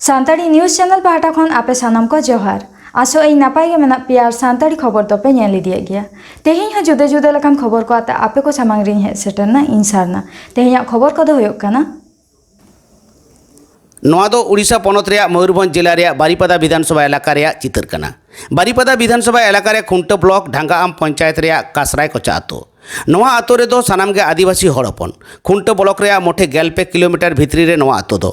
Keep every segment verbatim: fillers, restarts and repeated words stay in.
Santali news channel ᱯᱟᱦᱴᱟ ᱠᱷᱚᱱ ᱟᱯᱮ ᱥᱟᱱᱟᱢ ᱠᱚ ᱡᱚᱦᱟᱨ᱾ ᱟᱥᱚᱜ ᱟᱹᱧ ᱱᱟᱯᱟᱭ ᱜᱮ ᱢᱮᱱᱟᱜ ᱯᱮᱭᱟ ᱟᱨ ᱥᱟᱱᱛᱟᱲᱤ ᱠᱷᱚᱵᱚᱨ ᱫᱚᱯᱮ ᱧᱮᱞ ᱤᱫᱤᱭᱮᱫ ᱜᱮᱭᱟ᱾ ᱛᱮᱦᱮᱧ ᱦᱚᱸ ᱡᱩᱫᱟᱹ ᱡᱩᱫᱟᱹ ᱞᱮᱠᱟᱱ ᱠᱷᱚᱵᱚᱨ ᱠᱚ ᱟᱛᱮ ᱟᱯᱮ ᱠᱚ ᱥᱟᱢᱟᱝ ᱨᱤᱧ ᱦᱮᱡ ᱥᱮᱴᱮᱨ ᱮᱱᱟ ᱤᱧ ᱥᱟᱨᱱᱟ᱾ ᱛᱮᱦᱮᱧᱟᱜ ᱠᱷᱚᱵᱚᱨ ᱠᱚᱫᱚ ᱦᱩᱭᱩᱜ ᱠᱟᱱᱟ᱾ ᱱᱚᱣᱟ ᱫᱚ ᱩᱲᱤᱥᱥᱟ ᱯᱚᱱᱚᱛ ᱨᱮᱭᱟᱜ ᱢᱚᱭᱩᱨᱵᱷᱚᱸᱡᱽ ᱡᱮᱞᱟ ᱨᱮᱭᱟᱜ ᱵᱟᱨᱤᱯᱟᱫᱟ ᱵᱤᱫᱷᱟᱱᱥᱚᱵᱷᱟ ᱮᱞᱟᱠᱟ ᱨᱮᱭᱟᱜ ᱪᱤᱛᱟᱹᱨ ᱠᱟᱱᱟ᱾ ᱵᱟᱨᱤᱯᱟᱫᱟ ᱵᱤᱫᱷᱟᱱᱥᱚᱵᱷᱟ ᱮᱞᱟᱠᱟ ᱨᱮ ᱠᱷᱩᱱᱴᱟᱹ ᱵᱞᱚᱠ ᱰᱷᱟᱝᱜᱟᱟᱢ ᱯᱚᱧᱪᱟᱭᱮᱛ ᱨᱮᱭᱟᱜ ᱠᱟᱥᱨᱟᱭ ᱠᱚᱪᱟ ᱟᱛᱳ᱾ ᱱᱚᱣᱟ ᱟᱛᱳ ᱨᱮᱫᱚ ᱥᱟᱱᱟᱢ ᱜᱮ ᱟᱹᱫᱤᱵᱟᱹᱥᱤ ᱦᱚᱲ ᱦᱚᱯᱚᱱ᱾ ᱠᱷᱩᱱᱴᱟᱹ ᱵᱞᱚᱠ ᱨᱮᱭᱟᱜ ᱢᱚᱴᱷᱮ ᱜᱮᱞ ᱯᱮ ᱠᱤᱞᱳᱢᱤᱴᱟᱨ ᱵᱷᱤᱛᱨᱤ ᱨᱮ ᱱᱚᱣᱟ ᱟᱛᱳ ᱫᱚ᱾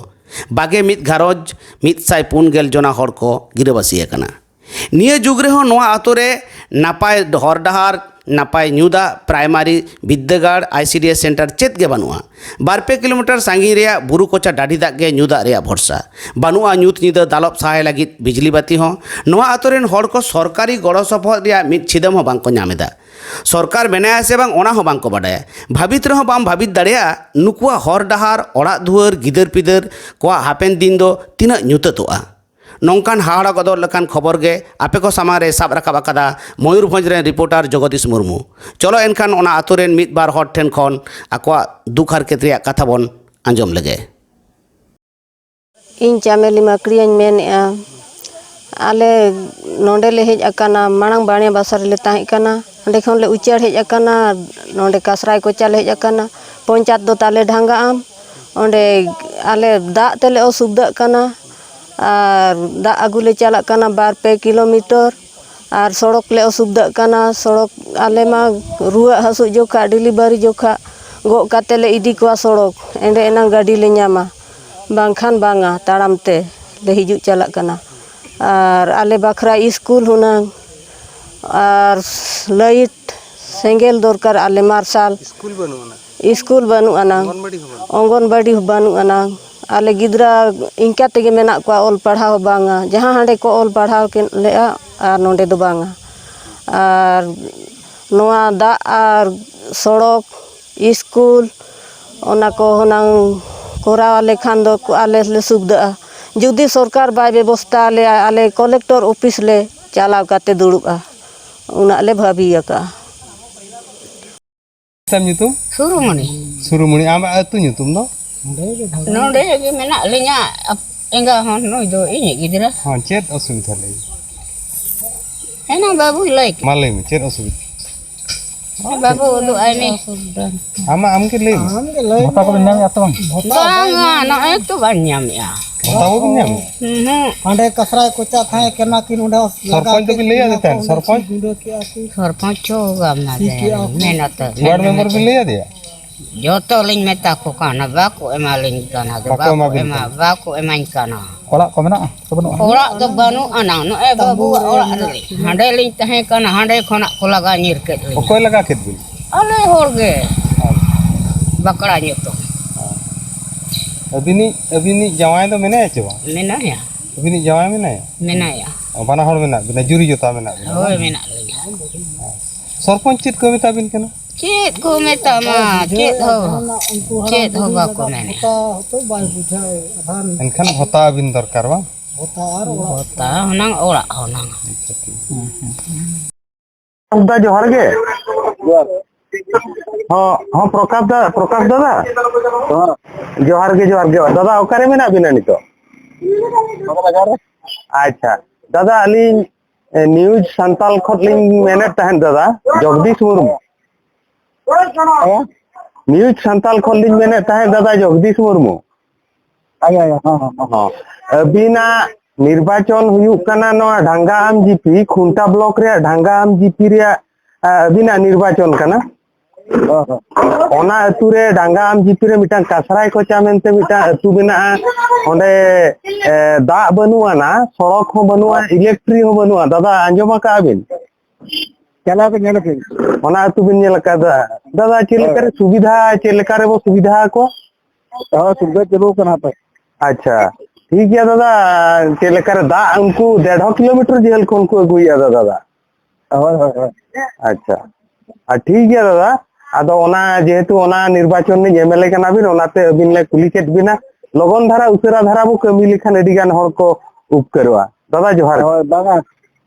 ᱵᱟᱜᱮ ᱢᱤᱫ ᱜᱷᱟᱨᱚᱸᱡᱽ, ᱢᱤᱫ ᱥᱟᱭ ᱯᱩᱱ ᱜᱮᱞ ᱡᱚᱱᱟ ᱦᱚᱲ ᱠᱚ ᱜᱤᱨᱟᱹᱵᱟᱹᱥᱤ ᱟᱠᱟᱱᱟ᱾ ᱱᱤᱭᱟᱹ ᱡᱩᱜᱽ ᱨᱮᱦᱚᱸ ᱱᱚᱣᱟ ᱟᱛᱳ ᱨᱮ ᱱᱟᱯᱟᱭ ᱦᱚᱨ ᱰᱟᱦᱟᱨ, ᱱᱟᱯᱟᱭ ᱧᱩ ᱫᱟᱜ, ᱯᱨᱟᱭᱢᱟᱨᱤ ᱵᱤᱫᱽᱫᱟᱹᱜᱟᱲ, ᱟᱭ ᱥᱤ ᱰᱤ ᱮᱥ ᱥᱮᱱᱴᱟᱨ ᱪᱮᱫ ᱜᱮ ᱵᱟᱹᱱᱩᱜᱼᱟ᱾ ᱵᱟᱨ ᱯᱮ ᱠᱤᱞᱳᱢᱤᱴᱟᱨ ᱥᱟᱺᱜᱤᱧ ᱨᱮᱭᱟᱜ ᱵᱩᱨᱩ ᱠᱚᱪᱟ ᱰᱟᱹᱰᱤ ᱫᱟᱜ ᱜᱮ ᱧᱩ ᱫᱟᱜ ᱨᱮᱭᱟᱜ ᱵᱷᱚᱨᱥᱟ᱾ ᱵᱟᱹᱱᱩᱜᱼᱟ ᱧᱩᱛ ᱧᱤᱫᱟᱹ ᱫᱟᱞᱚᱵ ᱥᱟᱦᱟᱭ ᱞᱟᱹᱜᱤᱫ ᱵᱤᱡᱽᱞᱤ ᱵᱟᱹᱛᱤ ᱦᱚᱸ᱾ ᱱᱚᱣᱟ ᱟᱛᱳ ᱨᱮᱱ ᱦᱚᱲ ᱠᱚ ᱥᱚᱨᱠᱟᱨᱤ ᱜᱚᱲᱚ ᱥᱚᱯᱚᱦᱚᱫ ᱨᱮᱭᱟᱜ ᱢᱤᱫ ᱪᱷᱤᱫᱟᱹᱢ ᱦᱚᱸ ᱵᱟᱝ ᱠᱚ ᱧᱟᱢ ᱮᱫᱟ᱾ ᱥᱚᱨᱠᱟᱨ ᱢᱮᱱᱟᱭᱟ ᱥᱮ ᱵᱟᱝ, ᱚᱱᱟ ᱦᱚᱸ ᱵᱟᱝ ᱠᱚ ᱵᱟᱰᱟᱭᱟ᱾ ᱵᱷᱟᱹᱵᱤᱛ ᱨᱮᱦᱚᱸ ᱵᱟᱢ ᱵᱷᱟᱹᱵᱤᱛ ᱫᱟᱲᱮᱭᱟᱜᱼᱟ, ᱱᱩᱠᱩᱣᱟᱜ ᱦᱚᱨ ᱰᱟᱦᱟᱨ, ᱚᱲᱟᱜ ᱫᱩᱣᱟᱹᱨ, ᱜᱤᱫᱟᱹᱨ ᱯᱤᱫᱟᱹᱨ ᱠᱚᱣᱟᱜ ᱦᱟᱯᱮᱱ ᱫᱤᱱ ᱫᱚ ᱛᱤᱱᱟᱹᱜ ᱧᱩᱛᱟᱹᱛᱚᱜᱼᱟ᱾ ᱱᱚᱝᱠᱟᱱ ᱦᱟᱦᱟᱲᱟ ᱜᱚᱫᱚᱜ ᱞᱮᱠᱟᱱ ᱠᱷᱚᱵᱚᱨ ᱜᱮ ᱟᱯᱮ ᱠᱚ ᱥᱟᱢᱟᱝ ᱨᱮ ᱥᱟᱵ ᱨᱟᱠᱟᱵ ᱟᱠᱟᱫᱟ ᱢᱚᱭᱩᱨᱵᱷᱚᱸᱡᱽ ᱨᱮᱱ ᱨᱤᱯᱳᱨᱴᱟᱨ ᱡᱚᱜᱚᱫᱤᱥ ᱢᱩᱨᱢᱩ᱾ ᱪᱚᱞᱚ ᱮᱱᱠᱷᱟᱱ ᱚᱱᱟ ᱟᱛᱳ ᱨᱮᱱ ᱢᱤᱫ ᱵᱟᱨ ᱦᱚᱲ ᱴᱷᱮᱱ ᱠᱷᱚᱱ ᱟᱠᱚᱣᱟᱜ ᱫᱩᱠ ᱦᱟᱨᱠᱮᱛ ᱨᱮᱭᱟᱜ ᱠᱟᱛᱷᱟ ᱵᱚᱱ ᱟᱸᱡᱚᱢ ᱞᱮᱜᱮ᱾ ᱤᱧ ᱪᱟᱢᱮᱞᱤ ᱢᱟᱠᱲᱤᱭᱟᱹᱧ ᱢᱮᱱᱮᱫᱼᱟ᱾ ᱟᱞᱮ ᱱᱚᱰᱮ ᱞᱮ ᱦᱮᱡ ᱟᱠᱟᱱᱟ, ᱢᱟᱲᱟᱝ ᱵᱟᱲᱮ ᱵᱟᱥᱟ ᱨᱮᱞᱮ ᱛᱟᱦᱮᱸ ᱠᱟᱱᱟ, ᱚᱸᱰᱮ ᱠᱷᱚᱱ ᱞᱮ ᱩᱪᱟᱹᱲ ᱦᱮᱡ ᱟᱠᱟᱱᱟ, ᱱᱚᱰᱮ ᱠᱟᱥᱨᱟᱭ ᱠᱚᱪᱟ ᱞᱮ ᱦᱮᱡ ᱟᱠᱟᱱᱟ᱾ ᱯᱚᱧᱪᱟᱭᱮᱛ ᱫᱚ ᱛᱟᱞᱮ ᱰᱷᱟᱝᱜᱟᱜᱼᱟᱢ, ᱚᱸᱰᱮ ᱟᱞᱮ ᱫᱟᱜ ᱛᱮᱞᱮ ᱚᱥᱩᱵᱤᱫᱷᱟᱜ ᱠᱟᱱᱟ᱾ ᱟᱨ ᱫᱟᱜ ᱟᱹᱜᱩ ᱞᱮ ᱪᱟᱞᱟᱜ ᱠᱟᱱᱟ ᱵᱟᱨ ᱯᱮ ᱠᱤᱞᱳᱢᱤᱴᱟᱨ, ᱟᱨ ᱥᱚᱲᱚᱠ ᱞᱮ ᱚᱥᱩᱵᱤᱫᱷᱟᱜ ᱠᱟᱱᱟ᱾ ᱥᱚᱲᱚᱠ ᱟᱞᱮ ᱢᱟ ᱨᱩᱣᱟᱹᱜ ᱦᱟᱹᱥᱩᱜ ᱡᱚᱠᱷᱟ, ᱰᱮᱞᱤᱵᱷᱟᱨᱤ ᱡᱚᱠᱷᱟ ᱜᱚᱜ ᱠᱟᱛᱮ ᱞᱮ ᱤᱫᱤ ᱠᱚᱣᱟ ᱥᱚᱲᱚᱠ, ᱮᱸᱰᱮ ᱮᱱᱟᱝ ᱜᱟᱹᱰᱤ ᱞᱮ ᱧᱟᱢᱟ, ᱵᱟᱝᱠᱷᱟᱱ ᱵᱟᱝᱟ, ᱛᱟᱲᱟᱢ ᱛᱮ ᱞᱮ ᱦᱤᱡᱩᱜ ᱪᱟᱞᱟᱜ ᱠᱟᱱᱟ᱾ ᱟᱨ ᱟᱞᱮ ᱵᱟᱠᱷᱨᱟ ᱤᱥᱠᱩᱞ ᱦᱩᱱᱟᱹᱝ, ᱟᱨ ᱞᱟᱭᱤᱴ, ᱥᱮᱸᱜᱮᱞ ᱫᱚᱨᱠᱟᱨ, ᱟᱞᱮ ᱢᱟᱨᱥᱟᱞ᱾ ᱤᱥᱠᱩᱞ ᱵᱟᱹᱱᱩᱜ ᱟᱱᱟ᱾ ᱤᱥᱠᱩᱞ ᱵᱟᱹᱱᱩᱜ ᱟᱱᱟᱝ᱾ ᱚᱝᱜᱚᱱᱵᱟᱲᱤ ᱦᱚᱸ ᱵᱟᱹᱱᱩᱜ᱾ ᱚᱝᱜᱚᱱᱵᱟᱲᱤ ᱦᱚᱸ ᱵᱟᱹᱱᱩᱜ ᱟᱱᱟᱝ᱾ ᱟᱞᱮ ᱜᱤᱫᱽᱨᱟᱹ ᱤᱱᱠᱟ ᱛᱮᱜᱮ ᱢᱮᱱᱟᱜ ᱠᱚᱣᱟ, ᱚᱞ ᱯᱟᱲᱦᱟᱣ ᱵᱟᱝᱟ᱾ ᱡᱟᱦᱟᱸ ᱦᱟᱸᱰᱮ ᱠᱚ ᱚᱞ ᱯᱟᱲᱦᱟᱣ ᱠᱮᱫ ᱞᱮᱜᱼᱟ, ᱟᱨ ᱱᱚᱰᱮ ᱫᱚ ᱵᱟᱝᱟ᱾ ᱟᱨ ᱱᱚᱣᱟ ᱫᱟᱜ ᱟᱨ ᱥᱚᱲᱚᱠ, ᱤᱥᱠᱩᱞ, ᱚᱱᱟ ᱠᱚ ᱦᱩᱱᱟᱹᱝ ᱠᱚᱨᱟᱣ ᱟᱞᱮ ᱠᱷᱟᱱ ᱫᱚ ᱟᱞᱮ ᱞᱮ ᱥᱩᱵᱤᱫᱷᱟᱜᱼᱟ᱾ ᱡᱩᱫᱤ ᱥᱚᱨᱠᱟᱨ ᱵᱟᱭ ᱵᱮᱵᱚᱥᱛᱷᱟ ᱟᱞᱮᱭᱟ, ᱟᱞᱮ ᱠᱚᱞᱮᱠᱴᱚᱨ ᱚᱯᱷᱤᱥ ᱞᱮ ᱪᱟᱞᱟᱣ ᱠᱟᱛᱮ ᱫᱩᱲᱩᱵᱼᱟ, ᱩᱱᱟᱹᱜ ᱞᱮ ᱵᱷᱟᱹᱵᱤ ᱟᱠᱟᱜᱼᱟ᱾ ᱛᱟᱢ ᱧᱩᱛᱩᱢ? ᱥᱩᱨᱩᱢᱩᱱᱤ᱾ ᱥᱩᱨᱩᱢᱩᱱᱤ, ᱟᱢᱟᱜ ᱟᱹᱛᱩ ᱧᱩᱛᱩᱢ ᱫᱚ? ᱱᱚᱰᱮ ᱜᱮ ᱢᱮᱱᱟᱜ ᱞᱤᱧᱟ᱾ ᱮᱸᱜᱟ ᱦᱚᱸ ᱱᱩᱭ ᱫᱚ ᱤᱧᱤᱡ ᱜᱤᱫᱽᱨᱟᱹ᱾ ᱦᱚᱸ, ᱪᱮᱫ ᱚᱥᱩᱵᱤᱫᱷᱟ ᱞᱟᱹᱭ ᱢᱮ? ᱮᱱᱟᱝ ᱵᱟᱹᱵᱩᱭ ᱞᱟᱹᱭ ᱠᱮᱫ᱾ ᱢᱟ ᱞᱟᱹᱭ ᱢᱮ, ᱪᱮᱫ ᱚᱥᱩᱵᱤᱫᱷᱟ? ᱦᱮᱸ, ᱵᱟᱹᱵᱩ ᱩᱫᱩᱜ ᱟᱭ ᱢᱮ᱾ ᱟᱢᱟᱜ, ᱟᱢ ᱜᱮ ᱞᱟᱹᱭ ᱢᱮ᱾ ᱟᱢ ᱜᱮ ᱞᱟᱹᱭ ᱵᱷᱟᱛᱟ ᱢᱮ᱾ ᱠᱚᱵᱮᱱ ᱧᱟᱢᱮᱫᱼᱟ ᱥᱮ ᱵᱟᱝ? ᱵᱟᱝᱟ, ᱱᱚᱜᱼᱚᱭ ᱛᱚ ᱵᱟᱝ ᱧᱟᱢᱮᱫᱼᱟ᱾ ᱵᱷᱟᱛᱟ ᱵᱟᱵᱮᱱ ᱧᱟᱢᱮᱫᱼᱟ? ᱦᱩᱸ, ᱦᱩᱸ᱾ ᱦᱟᱸᱰᱮ ᱠᱟᱥᱨᱟᱭ ᱠᱚᱪᱟ ᱛᱟᱦᱮᱸ ᱠᱟᱱᱟ ᱠᱤᱱ, ᱚᱸᱰᱮ ᱥᱚᱨᱯᱚᱧᱪ ᱞᱟᱜᱟ ᱫᱚᱵᱤᱱ ᱠᱮᱫ ᱞᱟᱹᱭ ᱟᱫᱮ ᱠᱤᱱᱟ ᱛᱟᱦᱮᱸᱫ, ᱠᱚ, ᱥᱚᱨᱯᱚᱧᱪ? ᱜᱩᱸᱰᱟᱹ ᱠᱮᱜᱼᱟ ᱠᱤᱱ᱾ ᱥᱚᱨᱯᱚᱧᱪ ᱦᱚᱸ ᱜᱟᱢ ᱱᱟ ᱥᱤ ᱡᱟᱭᱜᱟ ᱠᱮᱜᱼᱟ ᱨᱮ ᱠᱚ᱾ ᱢᱮᱱ ᱟᱛᱮ, ᱥᱤ ᱠᱮᱜᱼᱟ ᱠᱚ᱾ ᱡᱚᱛᱚ ᱞᱤᱧ ᱢᱮᱛᱟ ᱠᱚ ᱠᱟᱱᱟ, ᱵᱟᱠᱚ ᱮᱢᱟᱞᱤᱧ ᱠᱟᱱᱟ, ᱵᱟᱠᱚ ᱵᱟᱠᱚ ᱮᱢᱟ ᱵᱤᱱ ᱮᱢᱟ, ᱠᱟᱱᱟ᱾ ᱵᱟᱠᱚ ᱮᱢᱟᱧ ᱠᱟᱱᱟ᱾ ᱚᱲᱟᱜ ᱠᱚ ᱢᱮᱱᱟᱜᱼᱟ ᱥᱮ ᱵᱟᱹᱱᱩᱜᱼᱟ? ᱚᱲᱟᱜ ᱫᱚ ᱵᱟᱹᱱᱩᱜ ᱟᱱᱟ, ᱱᱚᱜᱼᱚᱭ ᱛᱟᱹᱢᱵᱩ ᱵᱟᱹᱵᱩᱣᱟᱜ ᱨᱮ ᱚᱲᱟᱜ ᱢᱮᱱᱟᱜ ᱨᱮ᱾ ᱠᱤᱱᱟ᱾ ᱦᱟᱸᱰᱮ ᱞᱤᱧ ᱛᱟᱦᱮᱸ ᱠᱟᱱᱟ, ᱦᱟᱸᱰᱮ ᱠᱷᱚᱱᱟᱜ ᱠᱚ ᱞᱟᱜᱟ ᱧᱤᱨ ᱠᱮᱫ ᱞᱤᱧᱟ᱾ ᱚᱠᱚᱭ ᱞᱟᱜᱟ ᱠᱮᱫ ᱵᱤᱱ? ᱟᱞᱮ ᱦᱚᱲ ᱜᱮ᱾ ᱵᱟᱠᱲᱟ ᱧᱩᱛᱩᱢ᱾ ᱟᱹᱵᱤᱱᱤᱡ, ᱟᱹᱵᱤᱱᱤᱡ ᱡᱟᱶᱟᱭ ᱫᱚ ᱢᱮᱱᱟᱭᱟ ᱪᱮ ᱵᱟᱝ? ᱢᱮᱱᱟᱭᱟ᱾ ᱟᱹᱵᱤᱱᱤᱡ ᱡᱟᱶᱟᱭ ᱢᱮᱱᱟᱭᱟ? ᱢᱮᱱᱟᱭᱟ᱾ ᱚ, ᱵᱟᱱᱟ ᱦᱚᱲ ᱢᱮᱱᱟᱜ ᱵᱤᱱᱟ, ᱡᱩᱨᱤ ᱡᱚᱛᱟ ᱢᱮᱱᱟᱜ ᱵᱤᱱᱟ, ᱦᱳᱭ, ᱵᱟᱝ? ᱢᱮᱱᱟᱜ ᱞᱤᱧᱟ᱾ ᱥᱚᱨᱯᱚᱧᱪ ᱪᱮᱫ ᱠᱚ ᱢᱮᱛᱟ ᱵᱤᱱ ᱠᱟᱱᱟ? ᱪᱮᱫ ᱠᱚ ᱢᱮᱛᱟᱢᱟ? ᱵᱩᱡᱷᱟᱹᱣ ᱪᱮᱫ ᱦᱚᱸ, ᱡᱟᱦᱟᱱᱟᱜ ᱩᱱᱠᱩ ᱦᱟᱲᱟᱢ ᱪᱮᱫ ᱦᱚᱸ ᱵᱩᱰᱷᱤ ᱵᱟᱠᱚ ᱞᱟᱜᱟᱜ ᱢᱮᱱᱟ᱾ ᱵᱷᱚᱛᱟ ᱦᱚᱸᱛᱚ ᱵᱟᱭ ᱵᱩᱡᱷᱟᱹᱣ, ᱟᱫᱷᱟᱱ᱾ ᱮᱱᱠᱷᱟᱱ ᱵᱷᱚᱛᱟ ᱟᱹᱵᱤᱱ ᱫᱚᱨᱠᱟᱨ, ᱵᱟᱝ? ᱵᱷᱚᱛᱟ ᱟᱨ ᱚᱲᱟᱜ᱾ ᱵᱷᱚᱛᱟ ᱦᱩᱱᱟᱹᱝ, ᱚᱲᱟᱜ ᱦᱩᱱᱟᱹᱝ᱾ ᱟᱪᱪᱷᱟ, ᱴᱷᱤᱠ᱾ ᱦᱩᱸ, ᱦᱩᱸ᱾ ᱫᱟ, ᱡᱚᱦᱟᱨ ᱜᱮ᱾ ᱡᱚᱦᱟᱨ᱾ ᱦᱚᱸ, ᱦᱚᱸ, ᱯᱨᱚᱠᱟᱥ ᱫᱟ, ᱯᱨᱚᱠᱟᱥ ᱫᱟᱫᱟ? ᱦᱚᱸ᱾ ᱡᱚᱦᱟᱨ ᱜᱮ, ᱡᱚᱦᱟᱨ ᱜᱮ᱾ ᱫᱟᱫᱟ, ᱚᱠᱟᱨᱮ ᱢᱮᱱᱟᱜ ᱵᱤᱱᱟ ᱱᱤᱛᱚᱜ? ᱱᱚᱰᱮ ᱵᱟᱡᱟᱨ ᱨᱮ᱾ ᱟᱪᱪᱷᱟ᱾ ᱫᱟᱫᱟ, ᱟᱹᱞᱤᱧ, ᱮ, ᱱᱤᱭᱩᱡᱽ ᱥᱟᱱᱛᱟᱞ ᱠᱷᱚᱱ ᱞᱤᱧ ᱢᱮᱱᱮᱫ ᱛᱟᱦᱮᱸᱫ ᱫᱟᱫᱟ, ᱡᱚᱜᱽᱫᱤᱥ ᱢᱩᱨᱢᱩ᱾ ᱦᱮᱸ? ᱱᱤᱭᱩᱡᱽ ᱥᱟᱱᱛᱟᱞ ᱠᱷᱚᱱ ᱞᱤᱧ ᱢᱮᱱᱮᱫ ᱛᱟᱦᱮᱸᱫ ᱫᱟᱫᱟ, ᱡᱚᱜᱽᱫᱤᱥ ᱢᱩᱨᱢᱩ᱾ ᱟᱪᱪᱷᱟ, ᱟᱪᱪᱷᱟ, ᱦᱚᱸ, ᱦᱚᱸ, ᱦᱚᱸ᱾ ᱦᱚᱸ᱾ ᱟᱹᱵᱤᱱᱟᱜ ᱱᱤᱨᱵᱟᱪᱚᱱ ᱦᱩᱭᱩᱜ ᱠᱟᱱᱟ ᱱᱚᱣᱟ ᱰᱷᱟᱝᱜᱟ ᱟᱢ ᱡᱤᱯᱤ, ᱠᱷᱩᱱᱴᱟ ᱵᱞᱚᱠ ᱨᱮᱭᱟᱜ ᱰᱷᱟᱝᱜᱟ ᱟᱢ ᱡᱤᱯᱤ ᱨᱮᱭᱟᱜ, ᱟ, ᱟᱹᱵᱤᱱᱟᱜ ᱱᱤᱨᱵᱟᱪᱚᱱ ᱠᱟᱱᱟ᱾ ᱦᱚᱸ, ᱦᱚᱸ᱾ ᱚᱱᱟ ᱟᱹᱛᱩ ᱨᱮ ᱰᱷᱟᱝᱜᱟ ᱟᱢ ᱡᱤᱯᱤ ᱨᱮ ᱢᱤᱫᱴᱟᱝ ᱠᱟᱥᱨᱟᱭ ᱠᱚᱪᱟ ᱢᱮᱱᱛᱮ ᱢᱤᱫᱴᱟᱝ ᱟᱹᱛᱩ ᱢᱮᱱᱟᱜᱼᱟ᱾ ᱚᱸᱰᱮ, ᱮ, ᱫᱟᱜ ᱵᱟᱹᱱᱩᱜ ᱟᱱᱟ, ᱥᱚᱲᱚᱠ ᱦᱚᱸ ᱵᱟᱹᱱᱩᱜᱼᱟ, ᱦᱚᱸ᱾ ᱤᱞᱮᱠᱴᱨᱤ ᱦᱚᱸ ᱵᱟᱹᱱᱩᱜᱼᱟ᱾ ᱫᱟᱫᱟ, ᱟᱸᱡᱚᱢ ᱟᱠᱟᱫᱼᱟ ᱵᱤᱱ? ᱪᱟᱞᱟᱣ ᱠᱟᱛᱮ ᱧᱮᱞ ᱟᱹᱠᱤᱱ᱾ ᱚᱱᱟ ᱟᱹᱛᱩ ᱵᱤᱱ ᱧᱮᱞ ᱟᱠᱟᱫᱟ? ᱫᱟᱫᱟ, ᱪᱮᱫ ᱞᱮᱠᱟ ᱨᱮ ᱦᱳᱭ᱾ ᱥᱩᱵᱤᱫᱷᱟ, ᱪᱮᱫ ᱞᱮᱠᱟ ᱨᱮᱵᱚ ᱥᱩᱵᱤᱫᱷᱟ ᱟᱠᱚ? ᱦᱳᱭ, ᱥᱩᱵᱤᱫᱷᱟ ᱪᱟᱹᱞᱩ ᱠᱟᱱᱟ ᱦᱟᱯᱮ᱾ ᱟᱪᱪᱷᱟ, ᱴᱷᱤᱠ ᱜᱮᱭᱟ ᱫᱟᱫᱟ, ᱪᱮᱫ ᱞᱮᱠᱟ ᱨᱮ ᱫᱟᱜ ᱩᱱᱠᱩ ᱰᱮᱲᱦᱚ ᱠᱤᱞᱳᱢᱤᱴᱟᱨ ᱡᱷᱟᱹᱞ ᱠᱷᱚᱱ ᱠᱚ ᱟᱹᱜᱩᱭᱮᱫᱼᱟ ᱫᱟᱫᱟ? ᱦᱳᱭ, ᱦᱳᱭ, ᱦᱳᱭ᱾ ᱟᱪᱪᱷᱟ, ᱟᱨ ᱴᱷᱤᱠ ᱜᱮᱭᱟ ᱫᱟᱫᱟ, ᱟᱫᱚ ᱚᱱᱟ ᱡᱮᱦᱮᱛᱩ ᱚᱱᱟ ᱱᱤᱨᱵᱟᱪᱚᱱ ᱨᱤᱱᱤᱡ ᱮᱢ ᱮᱞ ᱮ ᱠᱟᱱᱟ ᱵᱤᱱ, ᱚᱱᱟᱛᱮ ᱟᱹᱵᱤᱱ ᱞᱮ ᱠᱩᱞᱤ ᱠᱮᱫ ᱵᱤᱱᱟ, ᱞᱚᱜᱚᱱ ᱫᱷᱟᱨᱟ ᱩᱥᱟᱹᱨᱟ ᱫᱷᱟᱨᱟ ᱵᱚ ᱠᱟᱹᱢᱤ ᱞᱮᱠᱷᱟᱱ ᱟᱹᱰᱤ ᱜᱟᱱ ᱦᱚᱲ ᱠᱚ ᱩᱯᱠᱟᱹᱨᱚᱜᱼᱟ᱾ ᱫᱟᱫᱟ ᱡᱚᱦᱟᱨ ᱜᱮ᱾ ᱦᱳᱭ, ᱵᱟᱝᱟ,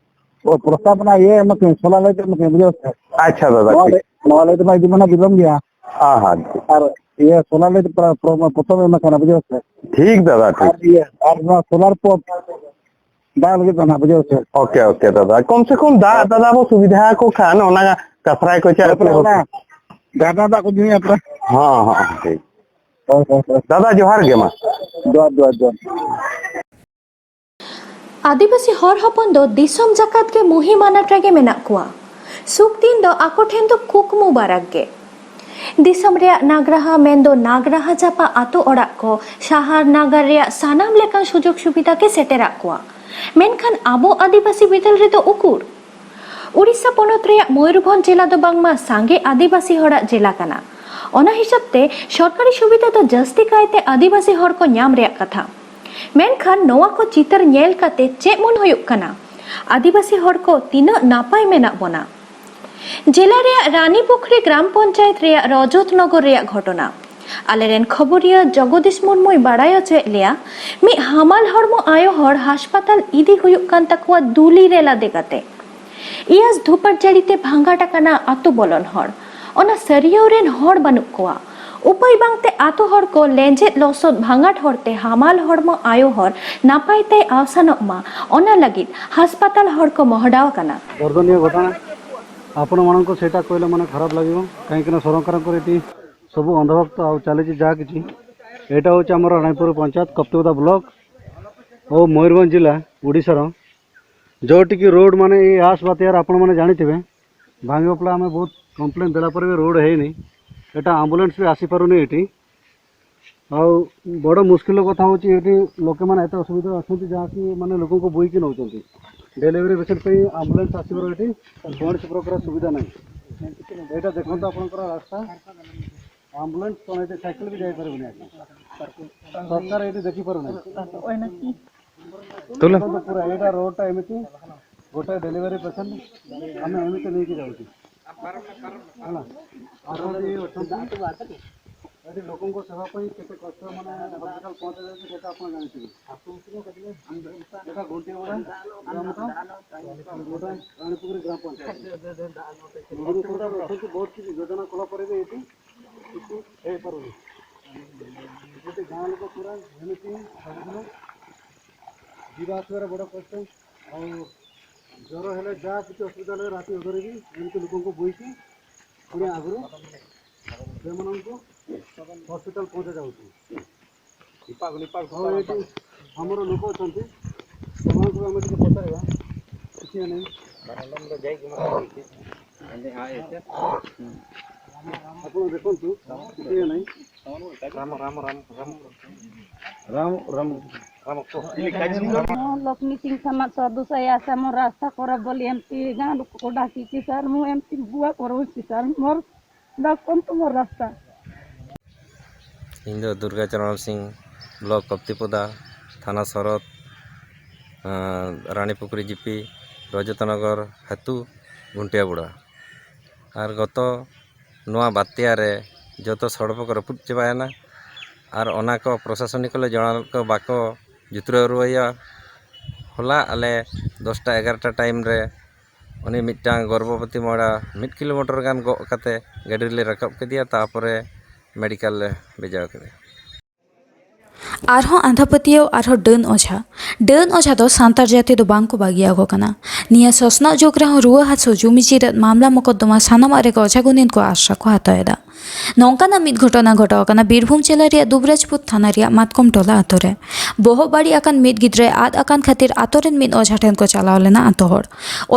ᱚ, ᱯᱨᱚᱥᱛᱟᱵ ᱨᱮᱱᱟᱜ ᱤᱭᱟᱹ ᱮᱢ ᱟᱹᱠᱤᱱ, ᱥᱚᱞᱦᱟ ᱞᱟᱹᱭ ᱛᱮ ᱮᱢ ᱟᱹᱠᱤᱱ, ᱵᱩᱡᱷᱟᱹᱣ ᱥᱮ? ᱟᱪᱪᱷᱟ ᱫᱟᱫᱟ, ᱱᱚᱣᱟ ᱴᱷᱤᱠ᱾ ᱞᱟᱹᱭ, ᱱᱚᱣᱟ ᱞᱟᱹᱭ ᱛᱮᱢᱟ ᱤᱫᱤ ᱢᱟᱱᱟ ᱵᱤᱞᱚᱢ ᱜᱮᱭᱟ᱾ ᱦᱮᱸ, ᱦᱮᱸ᱾ ᱟᱨ ᱤᱭᱟᱹ ᱥᱳᱞᱟᱨ ᱞᱟᱭᱤᱴ ᱯᱨᱚ-, ᱯᱨᱚ-, ᱯᱨᱚᱛᱷᱚᱢ ᱮᱢ ᱟᱠᱟᱱᱟ, ᱵᱩᱡᱷᱟᱹᱣ ᱥᱮ? ᱴᱷᱤᱠ ᱫᱟᱫᱟ, ᱴᱷᱤᱠ᱾ ᱟᱨ ᱤᱭᱟᱹ, ᱟᱨ ᱱᱚᱣᱟ ᱥᱳᱞᱟᱨ ᱯᱚᱢᱯ ᱫᱟᱜ ᱞᱟᱹᱜᱤᱫ ᱫᱚ ᱱᱟᱦᱟᱜ, ᱵᱩᱡᱷᱟᱹᱣ ᱥᱮ? ᱳᱠᱮ, ᱳᱠᱮ ᱫᱟᱫᱟ, ᱠᱚᱢ ᱥᱮ ᱠᱚᱢ ᱫᱟᱜ ᱫᱟᱫᱟ ᱵᱚ ᱥᱩᱵᱤᱫᱷᱟ ᱠᱚ ᱠᱷᱟᱱ ᱚᱱᱟ ᱠᱟᱥᱨᱟᱭ ᱠᱚ ᱪᱟ ᱛᱟᱨᱯᱚᱨᱮ ᱚᱱᱟ ᱡᱷᱟᱨᱱᱟ ᱫᱟᱜ ᱠᱚ ᱧᱩᱭᱟ ᱯᱨᱟᱭ᱾ ᱦᱚᱸ, ᱦᱚᱸ, ᱴᱷᱤᱠ᱾ ᱦᱳᱭ, ᱦᱳᱭ, ᱦᱳᱭ᱾ ᱫᱟᱫᱟ, ᱡᱚᱦᱟᱨ ᱜᱮ ᱢᱟ᱾ ᱡᱚᱦᱟᱨ, ᱡᱚᱦᱟᱨ, ᱡᱚᱦᱟᱨ᱾ ᱟᱹᱫᱤᱵᱟᱹᱥᱤ ᱦᱚᱲ ᱦᱚᱯᱚᱱ ᱫᱚ ᱫᱤᱥᱚᱢ ᱡᱟᱠᱟᱛ ᱜᱮ ᱢᱩᱦᱤᱢ ᱟᱱᱟᱴ ᱨᱮᱜᱮ ᱢᱮᱱᱟᱜ ᱠᱚᱣᱟ᱾ ᱥᱩᱠ ᱫᱤᱱ ᱫᱚ ᱟᱠᱚ ᱴᱷᱮᱱ ᱫᱚ ᱠᱩᱠᱢᱩ ᱵᱟᱨᱟᱠ ᱜᱮ᱾ ᱫᱤᱥᱚᱢ ᱨᱮᱭᱟᱜ ᱱᱟᱜᱽᱨᱟᱦᱟ ᱢᱮᱱᱫᱚ ᱱᱟᱜᱽᱨᱟᱦᱟ ᱪᱟᱯᱟ ᱟᱛᱳ ᱚᱲᱟᱜ ᱠᱚ ᱥᱟᱦᱟᱨ ᱱᱟᱜᱟᱨ ᱨᱮᱭᱟᱜ ᱥᱟᱱᱟᱢ ᱞᱮᱠᱟᱱ ᱥᱩᱡᱳᱜᱽ ᱥᱩᱵᱤᱫᱷᱟ ᱜᱮ ᱥᱮᱴᱮᱨᱟᱜ ᱠᱚᱣᱟ᱾ ᱢᱮᱱᱠᱷᱟᱱ ᱟᱵᱚ ᱟᱹᱫᱤᱵᱟᱹᱥᱤ ᱵᱤᱫᱟᱹᱞ ᱨᱮᱫᱚ ᱩᱠᱩᱨ? ᱩᱲᱤᱥᱥᱟ ᱯᱚᱱᱚᱛ ᱨᱮᱭᱟᱜ ᱢᱚᱭᱩᱨᱵᱷᱚᱸᱡᱽ ᱡᱮᱞᱟ ᱫᱚ ᱵᱟᱝᱢᱟ ᱥᱟᱸᱜᱮ ᱟᱹᱫᱤᱵᱟᱹᱥᱤ ᱦᱚᱲᱟᱜ ᱡᱮᱞᱟ ᱠᱟᱱᱟ᱾ ᱚᱱᱟ ᱦᱤᱥᱟᱹᱵ ᱛᱮ ᱥᱚᱨᱠᱟᱨᱤ ᱥᱩᱵᱤᱫᱷᱟ ᱫᱚ ᱡᱟᱹᱥᱛᱤ ᱠᱟᱭᱛᱮ ᱟᱹᱫᱤᱵᱟᱹᱥᱤ ᱦᱚᱲ ᱠᱚ ᱧᱟᱢ ᱨᱮᱭᱟᱜ ᱠᱟᱛᱷᱟ᱾ ᱢᱮᱱᱠᱷᱟᱱ ᱱᱚᱣᱟ ᱠᱚ ᱪᱤᱛᱟᱹᱨ ᱧᱮᱞ ᱠᱟᱛᱮ ᱪᱮᱫ ᱢᱚᱱ ᱦᱩᱭᱩᱜ ᱠᱟᱱᱟ? ᱟᱹᱫᱤᱵᱟᱹᱥᱤ ᱦᱚᱲ ᱠᱚ ᱛᱤᱱᱟᱹᱜ ᱱᱟᱯᱟᱭ ᱢᱮᱱᱟᱜ ᱵᱚᱱᱟ? ᱡᱮᱞᱟ ᱨᱮᱭᱟᱜ ᱨᱟᱱᱤ ᱯᱩᱠᱷᱨᱤ ᱜᱨᱟᱢ ᱯᱚᱧᱪᱟᱭᱮᱛ ᱨᱮᱭᱟᱜ ᱨᱚᱡᱚᱛ ᱱᱚᱜᱚᱨ ᱨᱮᱭᱟᱜ ᱜᱷᱚᱴᱚᱱᱟ᱾ ᱟᱞᱮᱨᱮᱱ ᱠᱷᱚᱵᱚᱨᱤᱭᱟᱹ ᱡᱚᱜᱚᱫᱤᱥ ᱢᱩᱨᱢᱩᱭ ᱵᱟᱲᱟᱭ ᱦᱚᱪᱚᱭᱮᱫ ᱞᱮᱭᱟ, ᱢᱤᱫ ᱦᱟᱢᱟᱞ ᱦᱚᱲᱢᱚ ᱟᱭᱳ ᱦᱚᱲ ᱦᱟᱥᱯᱟᱛᱟᱞ ᱤᱫᱤ ᱦᱩᱭᱩᱜ ᱠᱟᱱ ᱛᱟᱠᱚᱣᱟ ᱫᱩᱞᱤ ᱨᱮ ᱞᱟᱫᱮ ᱠᱟᱛᱮ᱾ ᱤᱭᱟᱥ ᱫᱷᱩᱯᱟᱹᱲ ᱡᱟᱹᱲᱤ ᱛᱮ ᱵᱷᱟᱸᱜᱟᱴ ᱟᱠᱟᱱᱟ ᱟᱛᱳ ᱵᱚᱞᱚᱱ ᱦᱚᱲ᱾ ᱚᱱᱟ ᱥᱟᱹᱨᱭᱟᱹᱣ ᱨᱮᱱ ᱦᱚᱲ ᱵᱟᱹᱱᱩᱜ ᱠᱚᱣᱟ᱾ ᱩᱯᱟᱹᱭ ᱵᱟᱝᱛᱮ ᱟᱛᱳ ᱦᱚᱲ ᱠᱚ ᱞᱮᱸᱡᱮᱫ ᱞᱚᱥᱚᱫ ᱵᱷᱟᱸᱜᱟᱴ ᱦᱚᱲᱛᱮ ᱦᱟᱢᱟᱞ ᱦᱚᱲᱢᱚ ᱟᱭᱳ ᱦᱚᱲ ᱱᱟᱯᱟᱭ ᱛᱮᱭ ᱟᱣᱥᱟᱱᱚᱜ ᱢᱟ, ᱚᱱᱟ ᱞᱟᱹᱜᱤᱫ ᱦᱟᱥᱯᱟᱛᱟᱞ ᱦᱚᱲ ᱠᱚ ᱢᱚᱦᱰᱟᱣ ᱟᱠᱟᱱᱟ᱾ ଦର୍ଦ୍ଦନୀୟ ଘଟଣା। ଆପଣମାନଙ୍କୁ ସେଇଟା କହିଲେ ମନ ଖରାପ ଲାଗିବ, କାହିଁକିନା ସରକାରଙ୍କର ଏଠି ସବୁ ଅନ୍ଧଭକ୍ତ ଆଉ ଚାଲିଛି ଯାହା କିଛି। ଏଇଟା ହେଉଛି ଆମର ରାଣୀପୁର ପଞ୍ଚାୟତ, କପ୍ତିପଦା ବ୍ଲକ ଓ ମୟୂରଭଞ୍ଜ ଜିଲ୍ଲା, ଓଡ଼ିଶାର। ଯେଉଁଠିକି ରୋଡ଼ ମାନେ ଏଇ ଆସ୍ ବାତ୍ୟାରେ ଆପଣମାନେ ଜାଣିଥିବେ, ଭାଙ୍ଗିଗଲା। ଆମେ ବହୁତ କମ୍ପ୍ଲେନ୍ ଦେଲା ପରେ ବି ରୋଡ଼ ହେଇନି। ଏଇଟା ଆମ୍ବୁଲାନ୍ସ ବି ଆସିପାରୁନି ଏଠି। ଆଉ ବଡ଼ ମୁସ୍କିଲର କଥା ହେଉଛି, ଏଠି ଲୋକମାନେ ଏତେ ଅସୁବିଧାରେ ଅଛନ୍ତି ଯାହାକି ମାନେ ଲୋକଙ୍କୁ ବୋହିକି ନେଉଛନ୍ତି। ଡେଲିଭରି ପେସେଣ୍ଟ ପାଇଁ ଆମ୍ବୁଲାନ୍ସ ଆସିବାର ଏଠି କୌଣସି ପ୍ରକାର ସୁବିଧା ନାହିଁ। ଏଇଟା ଦେଖନ୍ତୁ ଆପଣଙ୍କର ରାସ୍ତା, ଆମ୍ବୁଲାନ୍ସ କ'ଣ ଏଠି ସାଇକେଲ ବି ଯାଇପାରିବନି ଆଜ୍ଞା। ସରକାର ଏଠି ଦେଖିପାରୁନାହିଁ। ତୁ ଲ- ଦେଖନ୍ତୁ ପୁରା ଏଇଟା ରୋଡ଼ଟା ଏମିତି, ଗୋଟେ ଡେଲିଭରି ପେସେଣ୍ଟ ଆମେ ଏମିତି ନେଇକି ଯାଉଛୁ। ହେଲା, ଆସନ୍ତି, ଅଛନ୍ତି। ଏଠି ଲୋକଙ୍କ ସେବା ପାଇଁ କେତେ କଷ୍ଟ, ମାନେ ହସ୍ପିଟାଲ ପହଞ୍ଚାଯାଉଛି, ସେଇଟା ଆପଣ ଜାଣିଥିବେ। ଏଇଟା ଘଣ୍ଟିଗୁଡ଼ା ଗ୍ରାମଟା, ଗୋଟେ ରାଣୀପୁର ଗ୍ରାମ ପଞ୍ଚାୟତ। ଅଛନ୍ତି, ବହୁତ କିଛି ଯୋଜନା କଲା ପରେ ବି ଏଠି ହେଇପାରୁନି। ଗୋଟେ ଗାଁ ଲୋକ ପୁରା ଏମିତି ସବୁଦିନ ଯିବା ଆସିବାରେ ବଡ଼ କଷ୍ଟ। ଆଉ ଜ୍ୱର ହେଲେ ଯାହା କିଛି ଅସୁବିଧା ହେଲେ ରାତି ଅଧରେ ବି ଏମିତି ଲୋକଙ୍କୁ ବୋହିକି ପୁଣି ଆଗରୁ ସେମାନଙ୍କୁ ହସ୍ପିଟାଲ ପହଞ୍ଚାଯାଉଛି। ଆଉ ଏଠି ଆମର ଲୋକ ଅଛନ୍ତି, ସେମାନଙ୍କୁ ଆମେ ଟିକେ ପଚାରିବା। କିଛି ନାହିଁ। ଆପଣ ଦେଖନ୍ତୁ, କିଛି ନାହିଁ। ରାମ, ରାମ, ରାମ, ରାମ। ରାମ, ରାମ। ରାମ, କୁହ। ହଁ, ଲକ୍ଷ୍ମୀ ସିଂ ସମାଜ ସଦସ୍ୟ ଆସେ, ଆମ ରାସ୍ତା ଖରାପ ବୋଲି ଏମିତି ଗାଁ ଲୋକକୁ ଡାକିଛି ସାର୍। ମୁଁ ଏମିତି ବୁଆ କରୁଛି ସାର୍, ମୋର ଦେଖନ୍ତୁ ମୋର ରାସ୍ତା। ᱤᱧ ᱫᱚ ᱫᱩᱨᱜᱟ ᱪᱚᱨᱚᱬ ᱥᱤᱝ, ᱵᱞᱚᱠ ᱠᱚᱯᱛᱤᱯᱚᱫᱟ, ᱛᱷᱟᱱᱟ ᱥᱚᱨᱚᱛ, ᱟᱸ, ᱨᱟᱱᱤᱯᱩᱠᱷᱨᱤ ᱡᱤᱯᱤ, ᱨᱚᱡᱚᱛᱚᱱᱚᱜᱚᱨ ᱟᱹᱛᱩ, ᱜᱷᱩᱱᱴᱤᱭᱟᱵᱩᱲᱟ᱾ ᱟᱨ ᱜᱚᱛᱚ ᱱᱚᱣᱟ ᱵᱟᱛᱭᱟ ᱨᱮ ᱡᱚᱛᱚ ᱥᱚᱲᱚᱠ ᱠᱚ ᱨᱟᱹᱯᱩᱫ ᱪᱟᱵᱟᱭᱮᱱᱟ᱾ ᱟᱨ ᱚᱱᱟ ᱠᱚ ᱯᱨᱚᱥᱟᱥᱚᱱᱤᱠ ᱠᱚᱞᱮ ᱡᱚᱲᱟᱣ ᱞᱮᱫ ᱠᱚ, ᱵᱟᱠᱚ ᱡᱩᱛᱨᱟᱹᱣ ᱨᱩᱣᱟᱹᱲᱟ᱾ ᱦᱚᱞᱟ ᱟᱞᱮ ᱫᱚᱥᱴᱟ ᱮᱜᱟᱨᱚᱴᱟ ᱴᱟᱭᱤᱢ ᱨᱮ ᱩᱱᱤ ᱢᱤᱫᱴᱟᱝ ᱜᱚᱨᱵᱷᱚᱵᱚᱛᱤ ᱢᱚᱦᱤᱞᱟ ᱢᱤᱫ ᱠᱤᱞᱳᱢᱤᱴᱟᱨ ᱜᱟᱱ ᱜᱚᱜ ᱠᱟᱛᱮ ᱜᱟᱹᱰᱤ ᱨᱮᱞᱮ ᱨᱟᱠᱟᱵ ᱠᱮᱫᱮᱭᱟ, ᱛᱟᱨᱯᱚᱨᱮ ᱢᱮᱰᱤᱠᱮᱞ ᱞᱮ ᱵᱷᱮᱡᱟ ᱠᱮᱫᱮᱭᱟ᱾ ᱟᱨᱦᱚᱸ ᱟᱸᱫᱷᱟ ᱯᱟᱹᱛᱭᱟᱹᱣ ᱟᱨᱦᱚᱸ ᱰᱟᱹᱱ ᱚᱡᱷᱟ᱾ ᱰᱟᱹᱱ ᱚᱡᱷᱟ ᱫᱚ ᱥᱟᱱᱛᱟᱲ ᱡᱟᱹᱛᱤ ᱫᱚ ᱵᱟᱝ ᱠᱚ ᱵᱟᱹᱜᱤᱭᱟᱠᱚ ᱠᱟᱱᱟ᱾ ᱱᱤᱭᱟᱹ ᱥᱚᱥᱱᱚᱜ ᱡᱩᱜᱽ ᱨᱮᱦᱚᱸ ᱨᱩᱣᱟᱹ ᱦᱟᱹᱥᱩ, ᱡᱩᱢᱤ ᱡᱤᱨᱟᱹᱫ, ᱢᱟᱢᱞᱟ ᱢᱚᱠᱚᱫᱫᱚᱢᱟ ᱥᱟᱱᱟᱢᱟᱜ ᱨᱮᱜᱮ ᱚᱡᱷᱟ ᱜᱩᱱᱤᱱ ᱠᱚ ᱟᱥᱨᱟ ᱠᱚ ᱦᱟᱛᱟᱣ ᱮᱫᱟ᱾ ᱱᱚᱝᱠᱟᱱᱟᱜ ᱢᱤᱫ ᱜᱷᱚᱴᱚᱱᱟ ᱜᱷᱚᱴᱟᱣ ᱟᱠᱟᱱᱟ ᱵᱤᱨᱵᱷᱩᱢ ᱡᱮᱞᱟ ᱨᱮᱭᱟᱜ ᱫᱩᱵᱨᱟᱡᱽᱯᱩᱨ ᱛᱷᱟᱱᱟ ᱨᱮᱭᱟᱜ ᱢᱟᱛᱠᱚᱢ ᱴᱚᱞᱟ ᱟᱛᱳ ᱨᱮ᱾ ᱵᱚᱦᱚᱜ ᱵᱟᱹᱲᱤᱡ ᱟᱠᱟᱱ ᱢᱤᱫ ᱜᱤᱫᱽᱨᱟᱹᱭ ᱟᱫ ᱟᱠᱟᱱ ᱠᱷᱟᱹᱛᱤᱨ ᱟᱛᱳ ᱨᱮᱱ ᱢᱤᱫ ᱚᱡᱷᱟ ᱴᱷᱮᱱ ᱠᱚ ᱪᱟᱞᱟᱣ ᱞᱮᱱᱟ ᱟᱛᱳ ᱦᱚᱲ᱾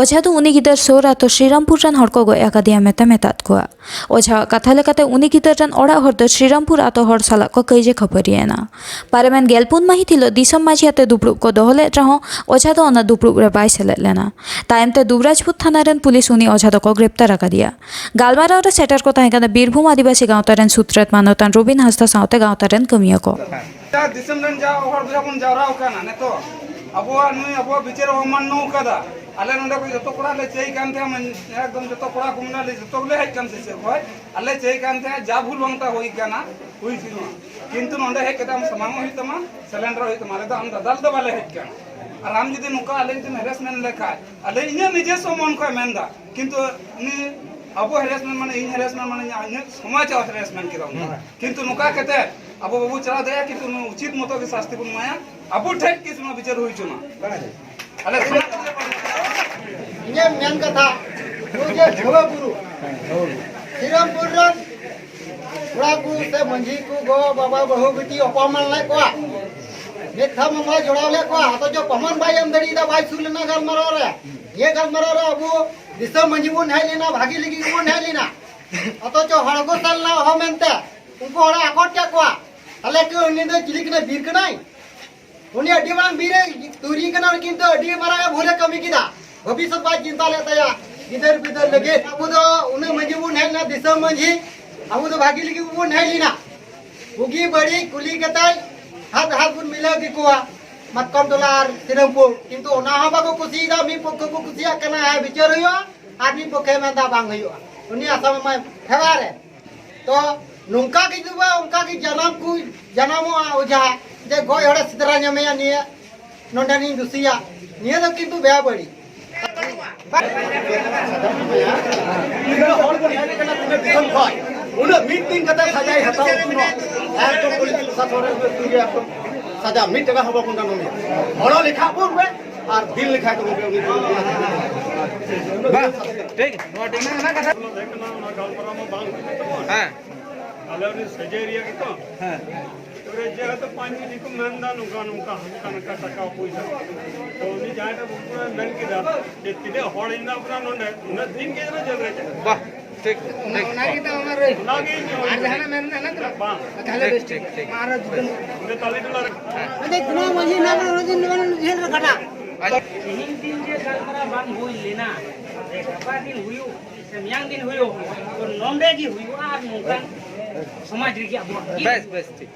ᱚᱡᱷᱟ ᱫᱚ ᱩᱱᱤ ᱜᱤᱫᱟᱹᱨ ᱥᱳᱨ ᱟᱛᱳ ᱥᱨᱤᱨᱟᱢᱯᱩᱨ ᱨᱮᱱ ᱦᱚᱲ ᱠᱚ ᱜᱚᱡ ᱟᱠᱟᱫᱮᱭᱟ ᱢᱮᱛᱟ ᱢᱮᱛᱟᱫ ᱠᱚᱣᱟ᱾ ᱚᱡᱷᱟᱣᱟᱜ ᱠᱟᱛᱷᱟ ᱞᱮᱠᱟᱛᱮ, ᱩᱱᱤ ᱜᱤᱫᱟᱹᱨ ᱨᱮᱱ ᱚᱲᱟᱜ ᱦᱚᱲ ᱫᱚ ᱥᱨᱤᱨᱟᱢᱯᱩᱨ ᱟᱛᱳ ᱦᱚᱲ ᱥᱟᱞᱟᱜ ᱠᱚ ᱠᱟᱹᱭᱡᱟᱹ ᱠᱷᱟᱹᱯᱟᱹᱨᱤ ᱮᱱᱟ᱾ ᱯᱟᱨᱚᱢᱮᱱ ᱜᱮᱞᱯᱩᱱ ᱢᱟᱹᱦᱤᱛ ᱦᱤᱞᱳᱜ ᱫᱤᱥᱚᱢ ᱢᱟᱹᱡᱷᱤ ᱟᱛᱮ ᱫᱩᱯᱲᱩᱵ ᱠᱚ ᱫᱚᱦᱚ ᱞᱮᱫ ᱨᱮᱦᱚᱸ, ᱚᱡᱷᱟ ᱫᱚ ᱚᱱᱟ ᱫᱩᱯᱲᱩᱵ ᱨᱮ ᱵᱟᱭ ᱥᱮᱞᱮᱫ ᱞᱮᱱᱟ᱾ ᱛᱟᱭᱚᱢ ᱛᱮ ᱫᱩᱵᱨᱟᱡᱽᱯᱩᱨ ᱛᱷᱟᱱᱟ ᱨᱮᱱ ᱯᱩᱞᱤᱥ ᱩᱱᱤ ᱚᱡᱷᱟ ᱫᱚᱠᱚ ᱜᱨᱮᱯᱛᱟᱨ ᱟᱠᱟᱫᱮᱭᱟ᱾ ᱜᱟᱞᱢᱟᱨᱟᱣ ᱨᱮ ᱥᱮᱴᱮᱨ ᱠᱚ ᱛᱟᱦᱮᱸ ᱠᱟᱱᱟ ᱵᱤᱨᱵᱷᱩᱢ ᱟᱹᱫᱤᱵᱟᱹᱥᱤ ᱜᱟᱶᱛᱟ ᱨᱮᱱ ᱥᱩᱛᱨᱮᱛ ᱢᱟᱱᱚᱛᱟᱱ ᱨᱚᱵᱤᱱ ᱦᱟᱸᱥᱫᱟ ᱥᱟᱶᱛᱮ ᱜᱟᱶᱛᱟ ᱨᱮᱱ ᱠᱟᱹᱢᱤᱭᱟᱹ ᱠᱚ᱾ ᱫᱤᱥᱚᱢ ᱨᱮᱱ ᱡᱟ ᱦᱚᱲ ᱵᱚᱭᱦᱟ ᱵᱚᱱ ᱡᱟᱣᱨᱟ ᱟᱠᱟᱱᱟ ᱱᱤᱛᱚᱜ, ᱟᱵᱚᱣᱟᱜ ᱱᱩᱭ ᱟᱵᱚᱣᱟᱜ ᱵᱤᱪᱟᱹᱨ ᱚᱢᱟᱱᱱᱚ ᱟᱠᱟᱫᱟ᱾ ᱟᱞᱮ ᱱᱚᱰᱮ ᱠᱚ ᱡᱚᱛᱚ ᱠᱚᱲᱟ ᱞᱮ ᱪᱟᱹᱭ ᱠᱟᱱ ᱛᱟᱦᱮᱸᱫ, ᱮᱠᱫᱚᱢ ᱡᱚᱛᱚ ᱠᱚᱲᱟ ᱠᱚ ᱢᱮᱱᱟ, ᱞᱮ ᱡᱚᱛᱚ ᱜᱮᱞᱮ ᱦᱮᱡ ᱠᱟᱱ ᱛᱟᱦᱮᱸᱫ ᱥᱮ ᱚᱠᱚᱭ, ᱟᱞᱮ ᱪᱟᱹᱭ ᱠᱟᱱ ᱛᱟᱦᱮᱸᱫ ᱡᱟ ᱵᱷᱩᱞ ᱵᱷᱟᱝᱴᱟ ᱦᱩᱭ ᱠᱟᱱᱟ, ᱦᱩᱭ ᱥᱮᱱᱚᱜᱼᱟ᱾ ᱠᱤᱱᱛᱩ ᱱᱚᱰᱮ ᱦᱮᱡ ᱠᱟᱛᱮ ᱟᱢ ᱥᱟᱢᱟᱝᱚᱜ ᱦᱩᱭᱩᱜ ᱛᱟᱢᱟ, ᱥᱮᱞᱮᱱᱰᱟᱨ ᱦᱩᱭᱩᱜ ᱛᱟᱢᱟ᱾ ᱟᱞᱮ ᱫᱚ ᱟᱢ ᱫᱟᱫᱟᱞ ᱫᱚ ᱵᱟᱞᱮ ᱦᱮᱡ ᱠᱟᱱᱟ᱾ ᱟᱨ ᱟᱢ ᱡᱩᱫᱤ ᱱᱚᱝᱠᱟ ᱟᱞᱮ ᱡᱩᱫᱤᱢ ᱦᱮᱨᱮᱥᱢᱮᱱᱴ ᱞᱮᱠᱷᱟᱡ, ᱟᱞᱮ ᱤᱧᱟᱹᱜ ᱱᱤᱡᱮᱥᱥᱚ ᱢᱚᱱ ᱠᱷᱚᱱ ᱢᱮᱱᱫᱟ, ᱠᱤᱱᱛᱩ ᱩᱱᱤ ᱟᱵᱚ ᱦᱮᱨᱮᱥᱢᱮᱱᱴ ᱢᱟᱱᱮ ᱤᱧ ᱦᱮᱨᱮᱥᱢᱮᱱᱴ ᱢᱟᱱᱮ ᱤᱧᱟᱹᱜ ᱥᱚᱢᱟᱡᱽ ᱟᱜ ᱦᱮᱨᱮᱥᱢᱮᱱᱴ ᱠᱮᱫᱟ ᱵᱚᱱ᱾ ᱦᱩᱸ᱾ ᱠᱤᱱᱛᱩ ᱱᱚᱝᱠᱟ ᱠᱟᱛᱮ ᱟᱵᱚ ᱵᱟᱵᱚ ᱪᱟᱞᱟᱣ ᱫᱟᱲᱮᱭᱟᱜᱼᱟ, ᱠᱤᱱᱛᱩ ᱩᱱᱤ ᱩᱪᱤᱛ ᱢᱚᱛᱚ ᱜᱮ ᱥᱟᱥᱛᱤ ᱵᱚᱱ ᱮᱢᱟᱭᱟ, ᱟᱵᱚ ᱴᱷᱮᱱ ᱠᱮᱥ ᱨᱮᱱᱟᱜ ᱵᱤᱪᱟᱹᱨ ᱦᱩᱭ ᱦᱚᱪᱚ ᱢᱟ᱾ ᱟᱞᱮ ᱥᱚᱢᱟᱡᱽ ᱨᱮ ᱤᱧᱟᱹᱜ ᱢᱮᱱ ᱠᱟᱛᱷᱟ, ᱱᱩᱭ ᱡᱮ ᱫᱷᱟᱹᱣᱟ ᱵᱩᱨᱩ, ᱥᱤᱨᱟᱢᱯᱩᱨ ᱨᱮᱱ ᱠᱚᱲᱟ ᱠᱚ ᱥᱮ ᱢᱟᱹᱡᱷᱤ ᱠᱚ, ᱜᱚ ᱵᱟᱵᱟ, ᱵᱟᱹᱦᱩ ᱵᱤᱴᱤ ᱚᱯᱚᱢᱟᱱ ᱞᱮᱫ ᱠᱚᱣᱟ, ᱢᱤᱫ ᱫᱷᱟᱣ ᱢᱟᱢᱞᱟ ᱡᱚᱲᱟᱣ ᱞᱮᱫ ᱠᱚᱣᱟ, ᱚᱛᱷᱚᱪᱚ ᱯᱨᱚᱢᱟᱱ ᱵᱟᱭ ᱮᱢ ᱫᱟᱲᱮᱭᱟᱫᱟ, ᱵᱟᱭ ᱥᱩᱨ ᱞᱮᱱᱟ ᱜᱟᱞᱢᱟᱨᱟᱣ ᱨᱮ᱾ ᱱᱤᱭᱟᱹ ᱜᱟᱞᱢᱟᱨᱟᱣ ᱨᱮ ᱟᱵᱚ ᱫᱤᱥᱚᱢ ᱢᱟᱹᱡᱷᱤ ᱵᱚᱱ ᱦᱮᱡ ᱞᱮᱱᱟ, ᱵᱷᱟᱜᱤ ᱞᱟᱹᱜᱤᱫ ᱜᱮᱵᱚᱱ ᱦᱮᱡ ᱞᱮᱱᱟ, ᱚᱛᱷᱚᱪᱚ ᱦᱚᱲ ᱠᱚ ᱥᱟᱞ ᱞᱮᱱᱟ ᱦᱚᱦᱚ ᱢᱮᱱᱛᱮ, ᱩᱱᱠᱩ ᱦᱚᱲᱮ ᱟᱠᱚᱴ ᱠᱮᱫ ᱠᱚᱣᱟ᱾ ᱛᱟᱦᱞᱮ ᱠᱤ ᱩᱱᱤ ᱫᱚ ᱪᱤᱞᱤ ᱠᱟᱱᱟᱭ? ᱵᱤᱨ ᱠᱟᱱᱟᱭ? ᱩᱱᱤ ᱟᱹᱰᱤ ᱢᱟᱨᱟᱝ ᱵᱤᱨ ᱮ ᱛᱩᱨᱤ ᱠᱟᱱᱟ, ᱠᱤᱱᱛᱩ ᱟᱹᱰᱤ ᱢᱟᱨᱟᱝ ᱮ ᱵᱷᱩᱞ ᱮ ᱠᱟᱹᱢᱤ ᱠᱮᱫᱟ᱾ ᱵᱷᱚᱵᱤᱥᱥᱚᱛ ᱵᱟᱭ ᱪᱤᱱᱛᱟ ᱞᱮᱫ ᱛᱟᱭᱟ, ᱜᱤᱫᱟᱹᱨ ᱯᱤᱫᱟᱹᱨ ᱞᱟᱹᱜᱤᱫ᱾ ᱟᱵᱚ ᱫᱚ ᱩᱱᱟᱹᱜ ᱢᱟᱹᱡᱷᱤ ᱵᱚᱱ ᱦᱮᱡ ᱞᱮᱱᱟ, ᱫᱤᱥᱚᱢ ᱢᱟᱹᱡᱷᱤ, ᱟᱵᱚ ᱫᱚ ᱵᱷᱟᱜᱤ ᱞᱟᱹᱜᱤᱫ ᱵᱚᱱ ᱦᱮᱡ ᱞᱮᱱᱟ᱾ ᱵᱩᱜᱤ ᱵᱟᱹᱲᱤᱡ ᱠᱩᱞᱤ ᱠᱟᱛᱮ ᱦᱟᱛ ᱦᱟᱛ ᱵᱚᱱ ᱢᱤᱞᱟᱹᱣ ᱠᱮᱠᱚᱣᱟ, ᱢᱟᱛᱠᱚᱢ ᱴᱚᱞᱟ ᱟᱨ ᱥᱤᱨᱟᱢᱯᱩᱨ᱾ ᱠᱤᱱᱛᱩ ᱚᱱᱟ ᱦᱚᱸ ᱵᱟᱠᱚ ᱠᱩᱥᱤᱭᱮᱫᱟ᱾ ᱢᱤᱫ ᱯᱚᱠᱷᱚ ᱠᱚ ᱠᱩᱥᱤᱭᱟᱜ ᱠᱟᱱᱟ, ᱦᱮᱸ, ᱵᱤᱪᱟᱹᱨ ᱦᱩᱭᱩᱜᱼᱟ, ᱟᱨ ᱢᱤᱫ ᱯᱚᱠᱷᱮ ᱢᱮᱱᱫᱟ ᱵᱟᱝ ᱦᱩᱭᱩᱜᱼᱟ᱾ ᱩᱱᱤ ᱟᱥᱟᱢᱤ ᱢᱟᱭ ᱯᱷᱮᱨᱟᱨ ᱮᱱ᱾ ᱛᱚ ᱱᱚᱝᱠᱟ ᱜᱮ ᱡᱩᱫᱤ ᱚᱱᱠᱟ ᱜᱮ ᱡᱟᱱᱟᱢ ᱠᱚ ᱡᱟᱱᱟᱢᱚᱜᱼᱟ ᱚᱡᱷᱟ, ᱡᱮ ᱜᱚᱡ ᱦᱚᱲᱮ ᱥᱮᱸᱫᱽᱨᱟ ᱧᱟᱢᱮᱭᱟ, ᱱᱤᱭᱟᱹ ᱱᱚᱰᱮᱱᱤᱧ ᱫᱩᱥᱤᱭᱟ, ᱱᱤᱭᱟᱹ ᱫᱚ ᱠᱤᱱᱛᱩ ᱵᱮᱵᱟᱹᱲᱤᱡ᱾ ᱛᱤᱱᱟᱹᱜ ᱦᱚᱲ ᱵᱚᱱ ᱦᱮᱡ ᱟᱠᱟᱱᱟ, ᱛᱤᱱᱟᱹᱜ ᱫᱤᱥᱚᱢ ᱠᱷᱚᱱ, ᱩᱱᱟᱹᱜ ᱢᱤᱫ ᱫᱤᱱ ᱠᱟᱛᱮ ᱥᱟᱡᱟᱭ ᱦᱟᱛᱟᱣ ᱩᱪᱤᱛ ᱱᱚᱣᱟ᱾ ᱮᱠᱫᱚᱢ ᱯᱩᱞᱤᱥ ᱯᱨᱚᱥᱟᱥᱚᱱ ᱨᱮ ᱩᱱᱟᱹᱜ ᱫᱤᱱ ᱜᱮ ᱮᱠᱫᱚᱢ ᱥᱟᱡᱟ ᱢᱤᱫ ᱴᱟᱠᱟ ᱦᱚᱸ ᱵᱟᱵᱚᱱ ᱰᱟᱸᱰᱚᱢᱮᱭᱟ᱾ ᱦᱚᱲ ᱞᱮᱠᱷᱟ ᱵᱚᱱ ᱨᱮ ᱟᱨ ᱫᱤᱱ ᱞᱮᱠᱷᱟ ᱠᱚ ᱜᱚᱢᱠᱮ ᱩᱱᱤ ᱫᱚ᱾ ᱵᱟᱝ, ᱴᱷᱤᱠ, ᱱᱚᱣᱟ ᱴᱷᱤᱠ᱾ ᱛᱟᱦᱮᱸ ᱠᱟᱱᱟ, ᱚᱱᱟ ᱜᱟᱞᱢᱟᱨᱟᱣ ᱢᱟ ᱵᱟᱝ ᱦᱩᱭ ᱞᱮᱱ ᱛᱟᱵᱚᱱ᱾ ᱦᱮᱸ᱾ ᱟᱞᱮ ᱩᱱᱤ ᱥᱟᱹᱡᱟᱹᱭ ᱨᱮᱭᱟᱜ ᱜᱮᱛᱚ᱾ ᱦᱮᱸ᱾ ᱛᱚᱵᱮ ᱡᱮᱦᱮᱛᱩ ᱯᱟᱸᱪ ᱢᱤᱱᱤᱴ ᱠᱚ ᱢᱮᱱᱫᱟ, ᱱᱚᱝᱠᱟ ᱱᱚᱝᱠᱟ ᱦᱟᱱᱠᱟ ᱱᱚᱝᱠᱟ ᱴᱟᱠᱟ ᱯᱚᱭᱥᱟ᱾ ᱛᱚ ᱩᱱᱤ ᱡᱟᱦᱟᱸᱭ ᱴᱟᱜ ᱵᱚᱠᱛᱟ ᱢᱮᱱ ᱠᱮᱫᱟ ᱡᱮ ᱛᱤᱱᱟᱹᱜ ᱦᱚᱲ ᱤᱧ ᱫᱟ ᱵᱚᱱᱟ ᱱᱚᱰᱮ, ᱩᱱᱟᱹᱜ ᱫᱤᱱ ᱜᱮ ᱡᱮᱱᱚ ᱡᱮᱞ ᱨᱮ ᱪᱟᱞᱟᱜ᱾ ᱵᱟᱦ, ᱴᱷᱤᱠ, ᱚᱱᱟ, ᱴᱷᱤᱠ᱾ ᱚᱱᱟ ᱜᱮ ᱛᱟᱢᱟ ᱨᱟᱹᱭ᱾ ᱚᱱᱟ ᱜᱮ ᱤᱧ ᱦᱚᱸ ᱟᱨ ᱡᱟᱦᱟᱱᱟᱜ ᱢᱮᱱ ᱨᱮᱱᱟᱜ ᱦᱮᱱᱟᱜ ᱛᱟᱢᱟ? ᱵᱟᱝ᱾ ᱛᱟᱦᱞᱮ ᱴᱷᱤᱠ, ᱵᱮᱥ ᱴᱷᱤᱠ, ᱴᱷᱤᱠ᱾ ᱴᱷᱤᱠ᱾ ᱢᱟ ᱟᱨ ᱡᱩᱫᱟᱹ ᱤᱱᱟᱹ ᱛᱟᱞᱮ ᱴᱚᱞᱟ ᱨᱮ᱾ ᱟᱪᱪᱷᱟ, ᱛᱤᱱᱟᱹᱜ ᱢᱟᱹᱡᱷᱤ ᱦᱮᱱᱟᱜ ᱵᱚᱱᱟ, ᱩᱱᱟᱹᱜ ᱫᱤᱱ ᱵᱚᱱ ᱡᱮᱞ ᱨᱮ ᱠᱟᱴᱟ᱾ ᱛᱮᱦᱮᱧ ᱫᱤᱱ ᱡᱮ ᱜᱟᱞᱢᱟᱨᱟᱣ ᱵᱟᱝ ᱦᱩᱭ ᱞᱮᱱᱟ, ᱡᱮ ᱜᱟᱯᱟ ᱫᱤᱱ ᱦᱩᱭᱩᱜ ᱥᱮ ᱢᱮᱭᱟᱝ ᱫᱤᱱ ᱦᱩᱭᱩᱜ, ᱛᱚ ᱱᱚᱰᱮ ᱜᱮ ᱦᱩᱭᱩᱜᱼᱟ᱾ ᱟᱨ ᱱᱚᱝᱠᱟᱱ ᱥᱚᱢᱟᱡᱽ ᱨᱮᱜᱮ ᱟᱵᱚᱣᱟᱜ ᱵᱮᱥ ᱵᱮᱥ ᱴᱷᱤᱠ᱾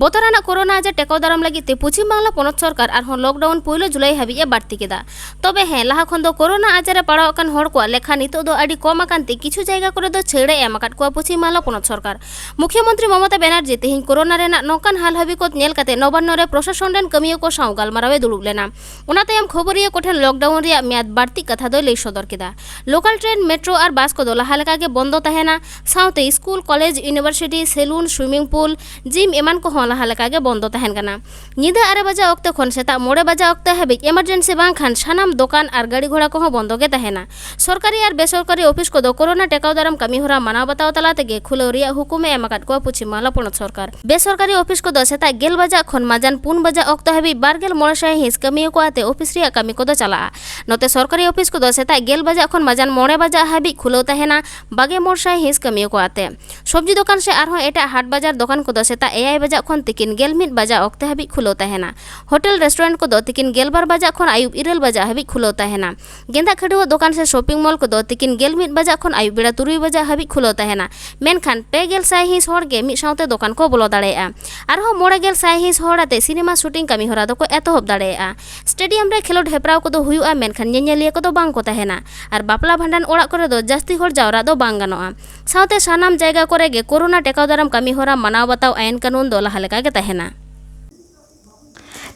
ᱵᱚᱛᱚᱨᱟᱱᱟᱜ ᱠᱳᱨᱳᱱᱟ ᱟᱡᱟᱨ ᱴᱮᱠᱟᱣ ᱫᱟᱨᱟᱢ ᱞᱟᱹᱜᱤᱫ ᱛᱮ ᱯᱚᱪᱷᱤᱢ ᱵᱟᱝᱞᱟ ᱯᱚᱱᱚᱛ ᱥᱚᱨᱠᱟᱨ ᱟᱨᱦᱚᱸ ᱞᱚᱠᱰᱟᱣᱩᱱ ᱯᱩᱭᱞᱩ ᱡᱩᱞᱟᱭ ᱦᱟᱹᱵᱤᱡ ᱮ ᱵᱟᱹᱲᱛᱤ ᱠᱮᱫᱟ᱾ ᱛᱚᱵᱮ ᱦᱮᱸ, ᱞᱟᱦᱟ ᱠᱷᱚᱱ ᱫᱚ ᱠᱳᱨᱳᱱᱟ ᱟᱡᱟᱨ ᱨᱮ ᱯᱟᱲᱟᱣ ᱟᱠᱟᱱ ᱦᱚᱲ ᱠᱚᱣᱟᱜ ᱞᱮᱠᱷᱟ ᱱᱤᱛᱚᱜ ᱫᱚ ᱟᱹᱰᱤ ᱠᱚᱢ ᱟᱠᱟᱱ ᱛᱮ ᱠᱤᱪᱷᱩ ᱡᱟᱭᱜᱟ ᱠᱚᱨᱮ ᱫᱚ ᱪᱷᱟᱹᱲ ᱮ ᱮᱢ ᱟᱠᱟᱫ ᱠᱚᱣᱟ ᱯᱚᱪᱷᱤᱢ ᱵᱟᱝᱞᱟ ᱯᱚᱱᱚᱛ ᱥᱚᱨᱠᱟᱨ᱾ ᱢᱩᱠᱷᱭᱚᱢᱚᱱᱛᱨᱤ ᱢᱚᱢᱚᱛᱟ ᱵᱮᱱᱟᱨᱡᱤ ᱛᱮᱦᱮᱧ ᱠᱳᱨᱳᱱᱟ ᱨᱮᱱᱟᱜ ᱱᱚᱝᱠᱟᱱ ᱦᱟᱞ ᱦᱟᱹᱵᱤ ᱠᱚ ᱧᱮᱞ ᱠᱟᱛᱮ ᱱᱚᱵᱟᱱᱱᱚ ᱨᱮ ᱯᱨᱚᱥᱟᱥᱚᱱ ᱨᱮᱱ ᱠᱟᱹᱢᱤᱭᱟᱹ ᱠᱚ ᱥᱟᱶ ᱜᱟᱞᱢᱟᱨᱟᱣ ᱮ ᱫᱩᱲᱩᱵ ᱞᱮᱱᱟ᱾ ᱚᱱᱟ ᱛᱟᱭᱚᱢ ᱠᱷᱚᱵᱚᱨᱤᱭᱟᱹ ᱠᱚᱴᱷᱮᱱ ᱞᱚᱠᱰᱟᱣᱩᱱ ᱨᱮᱭᱟᱜ ᱢᱮᱭᱟᱫ ᱵᱟᱹᱲᱛᱤ ᱠᱟᱛᱷᱟ ᱫᱚᱭ ᱞᱟᱹᱭ ᱥᱚᱫᱚᱨ ᱠᱮᱫᱟ᱾ ᱞᱳᱠᱟᱞ ᱴᱨᱮᱱ, ᱢᱮᱴᱨᱳ ᱟᱨ ᱵᱟᱥ ᱠᱚᱫᱚ ᱞᱟᱦᱟ ᱞᱮᱠᱟ ᱜᱮ ᱵᱚᱱᱫᱚ ᱛᱟᱦᱮᱱᱟ᱾ ᱥᱟᱶᱛᱮ school, college, university, salon, swimming pool, gym ᱮᱢᱟᱱ ᱠᱚᱦᱚᱸ ᱞᱟᱦᱟ ᱞᱮᱠᱟ ᱜᱮ ᱵᱚᱱᱫᱚ ᱛᱟᱦᱮᱱ ᱠᱟᱱᱟ᱾ ᱧᱤᱫᱟᱹ ᱟᱨᱮ ᱵᱟᱡᱟ ᱚᱠᱛᱮ ᱠᱷᱚᱱ ᱥᱮᱛᱟᱜ ᱢᱚᱬᱮ ᱵᱟᱡᱟ ᱚᱠᱛᱮ ᱦᱟᱹᱵᱤᱡ ᱮᱢᱟᱨᱡᱮᱱᱥᱤ ᱵᱟᱝᱠᱷᱟᱱ ᱥᱟᱱᱟᱢ ᱫᱚᱠᱟᱱ ᱟᱨ ᱜᱟᱹᱰᱤ ᱜᱷᱚᱲᱟ ᱠᱚᱦᱚᱸ ᱵᱚᱱᱫᱚ ᱜᱮ ᱛᱟᱦᱮᱱᱟ᱾ ᱥᱚᱨᱠᱟᱨᱤ ᱟᱨ ᱵᱮᱥᱚᱨᱠᱟᱨᱤ ᱚᱯᱷᱤᱥ ᱠᱚᱫᱚ ᱠᱳᱨᱳᱱᱟ ᱴᱮᱠᱟᱣ ᱫᱟᱨᱟᱢ ᱠᱟᱹᱢᱤ ᱦᱚᱨᱟ ᱢᱟᱱᱟᱣ ᱵᱟᱛᱟᱣ ᱛᱟᱞᱟ ᱛᱮᱜᱮ ᱠᱷᱩᱞᱟᱹᱣ ᱨᱮᱭᱟᱜ ᱦᱩᱠᱩᱢ ᱮ ᱮᱢ ᱟᱠᱟᱫ ᱠᱚᱣᱟ ᱯᱚᱪᱷᱤᱢ ᱵᱟᱝᱞᱟ ᱯᱚᱱᱚᱛ ᱥᱚᱨᱠᱟᱨ᱾ ᱵᱮᱥᱚᱨᱠᱟᱨᱤ ᱚᱯᱷᱤᱥ ᱠᱚᱫᱚ ᱥᱮᱛᱟᱜ ᱜᱮᱞ ᱵᱟᱡᱟᱜ ᱠᱷᱚᱱ ᱢᱟᱡᱟᱱ ᱯᱩᱱ ᱵᱟᱡᱟ ᱚᱠᱛᱚ ᱦᱟᱹᱵᱤᱡ ᱵᱟᱨ ᱜᱮᱞ ᱢᱚᱬᱮ ᱥᱟᱭ ᱦᱤᱸᱥ ᱠᱟᱹᱢᱤᱭᱟᱹ ᱠᱚ ᱟᱛᱮ ᱚᱯᱷᱤᱥ ᱨᱮᱭᱟᱜ ᱠᱟᱹᱢᱤ ᱠᱚᱫᱚ ᱪᱟᱞᱟᱜᱼᱟ᱾ ᱱᱚᱛᱮ ᱥᱚᱨᱠᱟᱨᱤ ᱚᱯᱷᱤᱥ ᱠᱚᱫᱚ ᱥᱮᱛᱟᱜ ᱜᱮᱞ ᱵᱟᱡᱟᱜ ᱠᱷᱚᱱ ᱢᱟᱡᱟᱱ ᱢᱚᱬᱮ ᱵᱟᱡᱟᱜ ᱦᱟᱹᱵᱤᱡ ᱠᱷᱩᱞᱟᱹᱣ ᱛᱟᱦᱮᱱᱟ, ᱵᱟᱜᱮ ᱢᱚᱬᱮ ᱥᱟᱭ ᱦᱤᱸᱥ ᱠᱟᱹᱢᱤᱭᱟᱹ ᱠᱚ ᱟᱛᱮ᱾ ᱥᱚᱵᱽᱡᱤ ᱫᱚᱠᱟᱱ ᱥᱮ ᱟᱨᱦᱚᱸ ᱮᱴᱟᱜ ᱦᱟᱴ ᱵᱟᱡᱟᱨ ᱫᱚᱠᱟᱱ ᱠᱚᱫᱚ ᱥᱮᱛᱟᱜ ᱮᱭᱟᱭ ᱵᱟᱡᱟᱜ ᱠᱷᱚᱱ ᱛᱤᱠᱤᱱ ᱜᱮᱞ ᱢᱤᱫ ᱵᱟᱡᱟᱜ ᱚᱠᱛᱮ ᱦᱟᱹᱵᱤᱡ ᱠᱷᱩᱞᱟᱹᱣ ᱛᱟᱦᱮᱱᱟ᱾ ᱦᱳᱴᱮᱞ ᱨᱮᱥᱴᱩᱨᱮᱱᱴ ᱠᱚᱫᱚ ᱛᱤᱠᱤᱱ ᱜᱮᱞᱵᱟᱨ ᱵᱟᱡᱟᱜ ᱠᱷᱚᱱ ᱟᱹᱭᱩᱵ ᱤᱨᱟᱹᱞ ᱵᱟᱡᱟᱜ ᱦᱟᱹᱵᱤᱡ ᱠᱷᱩᱞᱟᱹᱣ ᱛᱟᱦᱮᱱᱟ᱾ ᱜᱮᱸᱫᱟᱜ ᱠᱷᱟᱹᱰᱩᱣᱟᱹ ᱫᱚᱠᱟᱱ ᱥᱮ ᱥᱚᱯᱤᱝ ᱢᱚᱞ ᱠᱚᱫᱚ ᱛᱤᱠᱤᱱ ᱜᱮᱞ ᱢᱤᱫ ᱵᱟᱡᱟᱜ ᱠᱷᱚᱱ ᱟᱹᱭᱩᱵ ᱵᱮᱲᱟ ᱛᱩᱨᱩᱭ ᱵᱟᱡᱟᱜ ᱦᱟᱹᱵᱤᱡ ᱠᱷᱩᱞᱟᱹᱣ ᱛᱟᱦᱮᱱᱟ᱾ ᱢᱮᱱᱠᱷᱟᱱ ᱯᱮ ᱜᱮᱞ ᱥᱟᱭ ᱦᱤᱸᱥ ᱦᱚᱲ ᱜᱮ ᱢᱤᱫ ᱥᱟᱶᱛᱮ ᱫᱚᱠᱟᱱ ᱠᱚ ᱵᱚᱞᱚ ᱫᱟᱲᱮᱭᱟᱜᱼᱟ᱾ ᱟᱨᱦᱚᱸ ᱢᱚᱬᱮ ᱜᱮᱞ ᱥᱟᱭ ᱦᱤᱸᱥ ᱦᱚᱲ ᱟᱛᱮ ᱥᱤᱱᱮᱢᱟ ᱥᱩᱴᱤᱝ ᱠᱟᱹᱢᱤ ᱦᱚᱨᱟ ᱫᱚᱠᱚ ᱮᱛᱚᱦᱚᱵ ᱫᱟᱲᱮᱭᱟᱜᱼᱟ᱾ ᱥᱴᱮᱰᱤᱭᱟᱢ ᱨᱮ ᱠᱷᱮᱞᱳᱰ ᱦᱮᱯᱨᱟᱣ ᱠᱚᱫᱚ ᱦᱩᱭᱩᱜᱼᱟ, ᱢᱮᱱᱠᱷᱟᱱ ᱧᱮᱧᱮᱞᱤᱭᱟᱹ ᱠᱚᱫᱚ ᱵᱟᱝ ᱠᱚ ᱛᱟᱦᱮᱱᱟ᱾ ᱟᱨ ᱵᱟᱯᱞᱟ ᱵᱷᱟᱸᱰᱟᱱ ᱚᱲᱟᱜ ᱠᱚᱨᱮ ᱫᱚ ᱡᱟᱹᱥᱛᱤ ᱦᱚᱲ ᱡᱟᱣᱨᱟᱜ ᱫᱚ ᱵᱟᱝ ᱜᱟᱱᱚᱜᱼᱟ᱾ ᱥᱟᱶᱛᱮ ᱥᱟᱱᱟᱢ ᱡᱟᱭᱜᱟ ᱠᱚᱨᱮ ᱜᱮ ᱠᱳᱨᱳᱱᱟ ᱴᱮᱠᱟᱣ ᱫᱟᱨᱟᱢ ᱠᱟᱹᱢᱤ ᱦᱚᱨᱟ ᱢᱟᱱᱟᱣ ᱵᱟᱛᱟᱣ ᱟᱭᱤᱱ ᱠᱟᱹᱱᱩᱱ ᱫᱚ ᱞᱟᱦᱟ ᱞᱮᱠᱟ ᱜᱮ ᱛᱟᱦᱮᱱᱟ᱾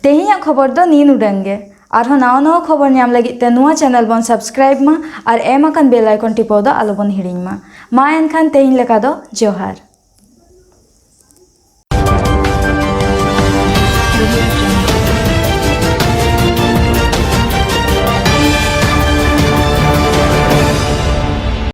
ᱛᱮᱦᱮᱧᱟᱜ ᱠᱷᱚᱵᱚᱨ ᱫᱚ ᱱᱤᱭᱟᱹ ᱩᱰᱟᱹᱝ ᱜᱮ᱾ ᱟᱨᱦᱚᱸ ᱱᱟᱣᱟ ᱱᱟᱣᱟ ᱠᱷᱚᱵᱚᱨ ᱧᱟᱢ ᱞᱟᱹᱜᱤᱫ ᱛᱮ ᱱᱚᱣᱟ ᱪᱮᱱᱮᱞ ᱵᱚᱱ ᱥᱟᱵᱥᱠᱨᱟᱭᱤᱵ ᱢᱟ ᱟᱨ ᱮᱢ ᱟᱠᱟᱱ ᱵᱮᱞ ᱟᱭᱠᱚᱱ ᱴᱤᱯᱟᱹᱣ ᱫᱚ ᱟᱞᱚᱵᱚᱱ ᱦᱤᱲᱤᱧ ᱢᱟ᱾ ᱢᱟ ᱮᱱᱠᱷᱟᱱ ᱛᱮᱦᱮᱧ ᱞᱮᱠᱟ ᱫᱚ ᱡᱚᱦᱟᱨ᱾